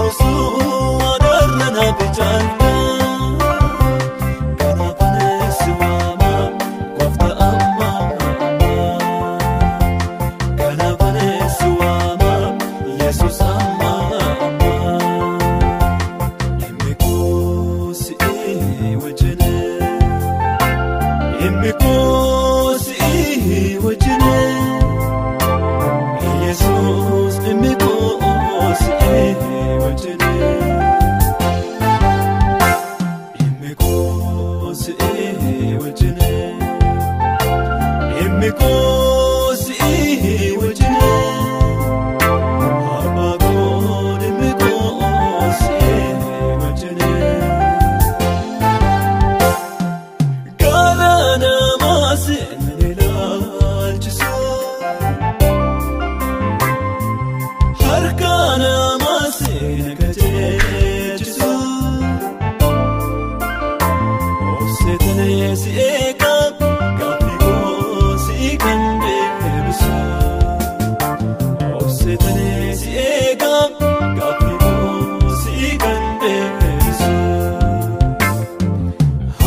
buusu adarra naaf caalta. Kanaaf si waama gooftaa amma amma. Kanaaf si waama Yesuus amma amma. Dhimmi koo si'ii wajjin. Dhimmi koo si'ii wajjin. Yesuus dhimmi koo si'ii wajjin. Dhimmi koo si'ii wajjin. Dhimmi koo si'ii wajjin. Abbaa koo dhimmi koo si'ii wajjin. Garaa namaa seenan ilaalchisu. Harka namaa seenan qajeelchisu. Obseetanee si eega gaaffii koo si kan deebisu. Obseetanee si eega gaaffii koo si kan deebisu.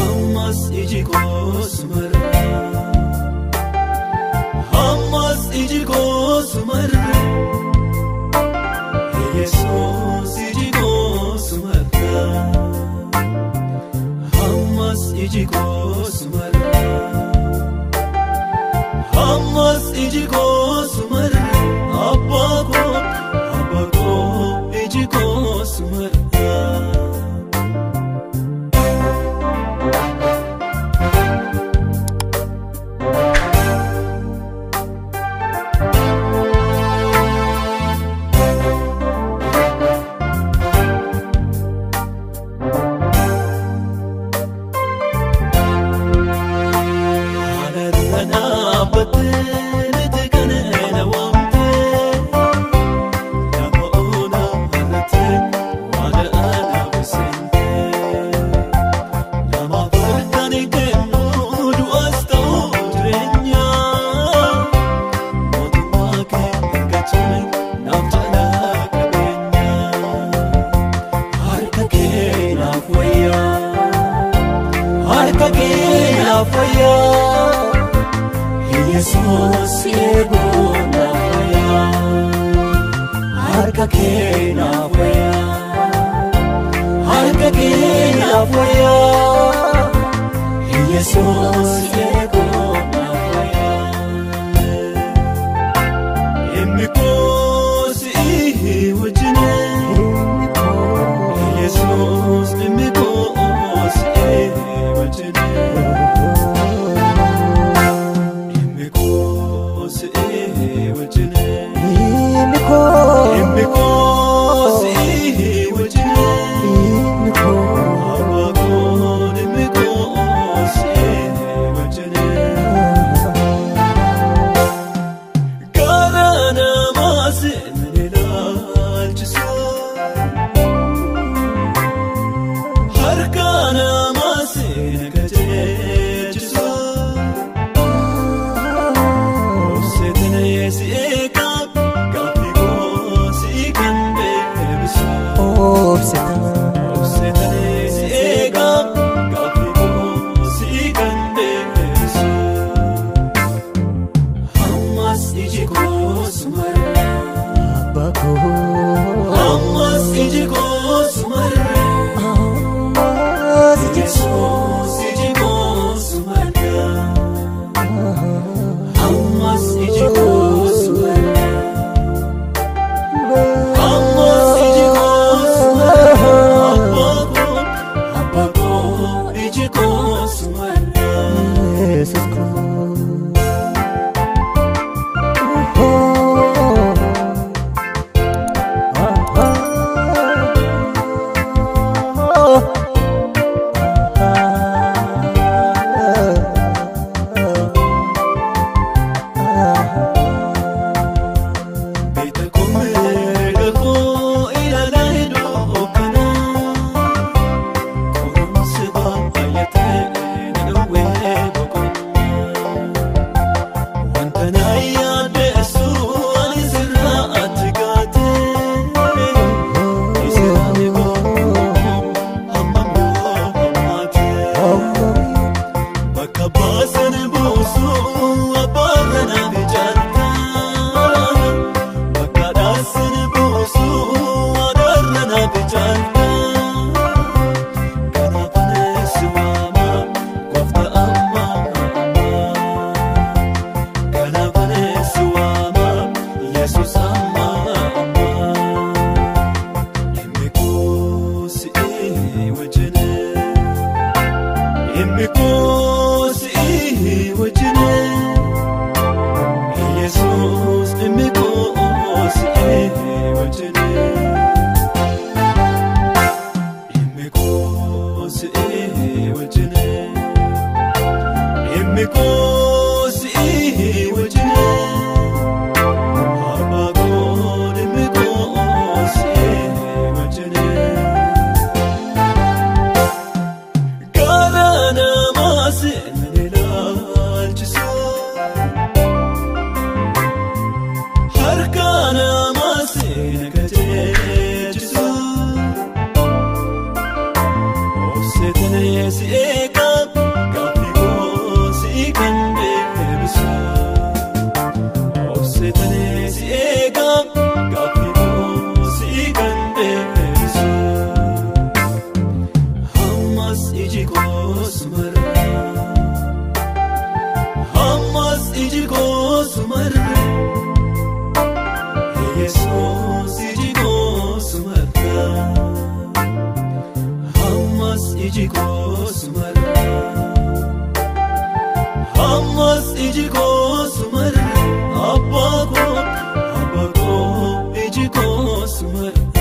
Ammas iji koo sumarra. Ammas iji koo sumarra. Yesuus iji koo sumarra. Ammas iji koo sumarra. Ammas iji koo sumarra. Abbaa koo, abbaa koo iji koo sumarra. Haala dhaabbattee miti kan na waamtee lafa onaa irratti waan anaaf seentee nama harkaan kennu du'as ta'u jireenya mootummaa kee argachuun naaf caalaa qabeenya harka kee naaf wayyaa harka kee naaf wayyaa. Yesuus eeguu naaf wayyaa harka kee naaf wayyaa harka kee naaf wayyaa Yesuus eeguu naaf wayyaa. Dhimmi koo si'ii wajjin. Yesuus dhimmi koo si'ii wajjin. Dhimmi koo si'ii wajjin. Dhimmi koo Dhimmi koo si'ii wajjin. Dhimmi koo Abbaa koo dhimmi koo si'ii wajjin. Garaa namaa seenan ilaalchisu. Harka namaa seenan qajeelchisu. Obseetanee si eega gaaffii koo si kan deebisu. Obsetan Obseetanee si eega gaaffii koo si kan deebisu. Ammas iji koo sumarra. Abbaa koo Ammas iji koo sumarra. Ammas iji Yesuus iji koo sumarra. Ammas iji koo sumarra. Ammas iji koo sumarra. Koo si'i wajjin. Abbaa koo dhimmi koo si'i wajjin. Gara namaa seenan ilaalchisu. Harka namaa seena qajeelchisu. Obseetanee si eegaa gaaffii koo si kan deebisu. Obseetanee si eegaa gaaffii koo si kan deebisu. Ammas iji koo sumarra. Ammas iji koo sumarra. Yesuus iji koo sumarra. Ammas iji koo sumarra. Ammas iji koo sumarra. Abbaa koo, abbaa koo iji koo sumarra.